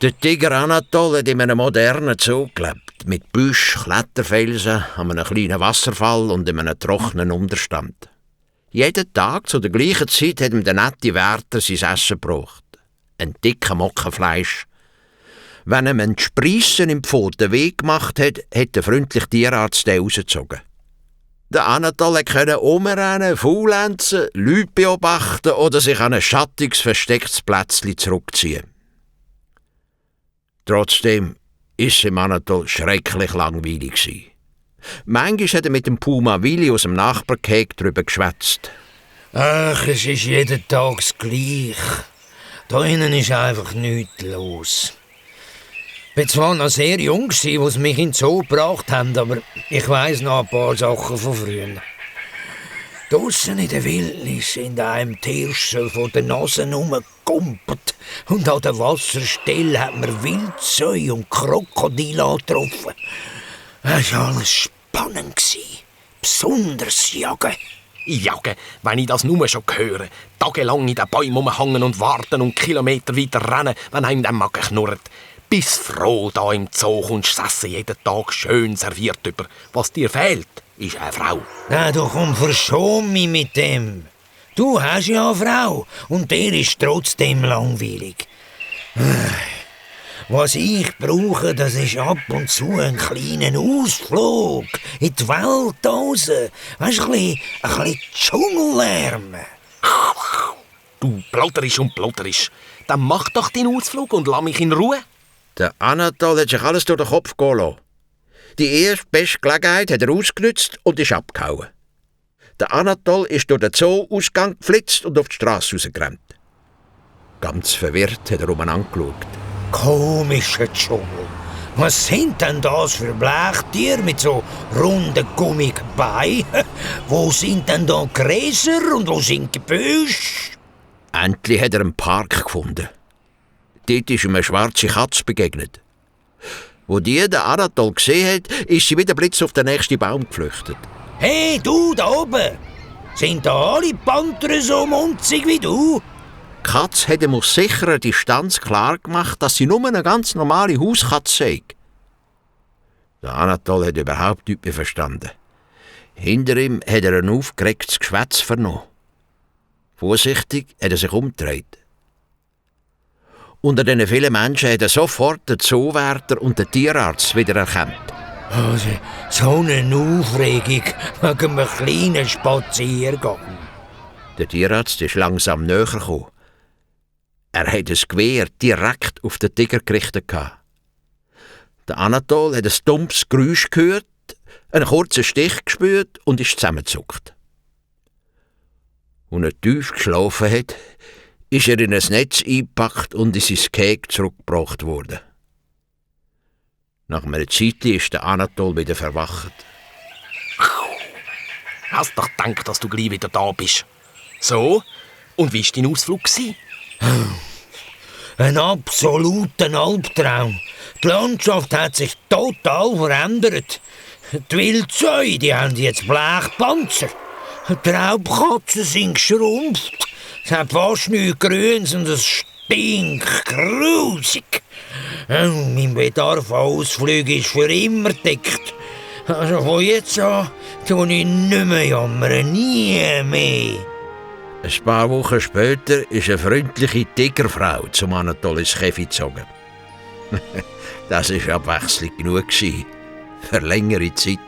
Der Tiger Anatol hat in einem modernen Zoo gelebt, mit Büsch, Kletterfelsen, an einem kleinen Wasserfall und in einem trockenen Unterstand. Jeden Tag zu der gleichen Zeit hat ihm der nette Wärter sein Essen gebracht. Ein dicker Mocken Fleisch. Wenn ihm ein Spreissen im Pfoten weh gemacht hat, hat der freundliche Tierarzt den rausgezogen. Der Anatol konnte umrennen, faulenzen, Leute beobachten oder sich an ein schattiges, verstecktes Plätzchen zurückziehen. Trotzdem war es im Anatol schrecklich langweilig. Manchmal hat er mit dem Puma Willi aus dem Nachbargehege darüber geschwätzt. Ach, es ist jeden Tag das Gleiche. Da innen ist einfach nichts los. Ich war zwar noch sehr jung, als sie mich in den Zoo gebracht haben, aber ich weiss noch ein paar Sachen von früher. Draussen in der Wildnis sind einem Tirsche vor der Nase herumgekumpelt und an der Wasserstelle hat man Wildsäue und Krokodile getroffen. Es war alles spannend. Besonders Jagen. Jagen, wenn ich das nur schon höre. Tagelang in den Bäumen rumhängen und warten und Kilometer weiter rennen, wenn einem der Magen knurrt. Bist froh, da im Zoo kommst du das Essen jeden Tag schön serviert über. Was dir fehlt, ist eine Frau. Na, du komm, verschon mich mit dem. Du hast ja eine Frau und der ist trotzdem langweilig. Was ich brauche, das ist ab und zu ein kleiner Ausflug in die Welt raus. Weisst, ein bisschen Dschungellärm. Du plotterisch und plotterisch. Dann mach doch den Ausflug und lass mich in Ruhe. Der Anatol hat sich alles durch den Kopf gehen lassen. Die erste beste Gelegenheit hat er ausgenutzt und ist abgehauen. Der Anatol ist durch den Zoo-Ausgang geflitzt und auf die Strasse rausgerannt. Ganz verwirrt hat er umeinander geschaut. Komischer Dschungel. Was sind denn das für Blechtiere mit so runden, gummigen Beinen? Wo sind denn da Gräser und wo sind Gebüsche? Endlich hat er einen Park gefunden. Dort ist ihm eine schwarze Katze begegnet. Wo die den Anatol gesehen hat, ist sie wieder blitz auf den nächsten Baum geflüchtet. Hey, du da oben! Sind da alle Panther so munzig wie du? Die Katze hat ihm aus sicherer Distanz klar gemacht, dass sie nur eine ganz normale Hauskatze sei. Der Anatol hat überhaupt nichts mehr verstanden. Hinter ihm hat er ein aufgeregtes Geschwätz vernommen. Vorsichtig hat er sich umgedreht. Unter den vielen Menschen hat er sofort den Zoowärter und den Tierarzt wiedererkannt. Also, so eine Aufregung wegen einem kleinen Spaziergang. Der Tierarzt ist langsam näher gekommen. Er hat ein Gewehr direkt auf den Tiger gerichtet. Der Anatol hat ein dumpfes Geräusch gehört, einen kurzen Stich gespürt und ist zusammengezuckt. Als er tief geschlafen hat, ist er in ein Netz eingepackt und in sein Gehege zurückgebracht worden. Nach einer Zeit ist der Anatol wieder verwacht. Hast doch gedacht, dass du gleich wieder da bist. So, und wie war dein Ausflug? Ein absoluter Albtraum. Die Landschaft hat sich total verändert. Die Wildsäue, die haben jetzt Blechpanzer. Die Raubkatzen sind geschrumpft. Es hat fast nichts Grünes und es stinkt grusig. Mein Bedarf an Ausflügen ist für immer gedeckt. Also von jetzt an tue ich nicht mehr jammern, nie mehr. Ein paar Wochen später ist eine freundliche Tigerfrau zum Anatol ins Käfig gezogen. Das war Abwechslung genug für längere Zeit.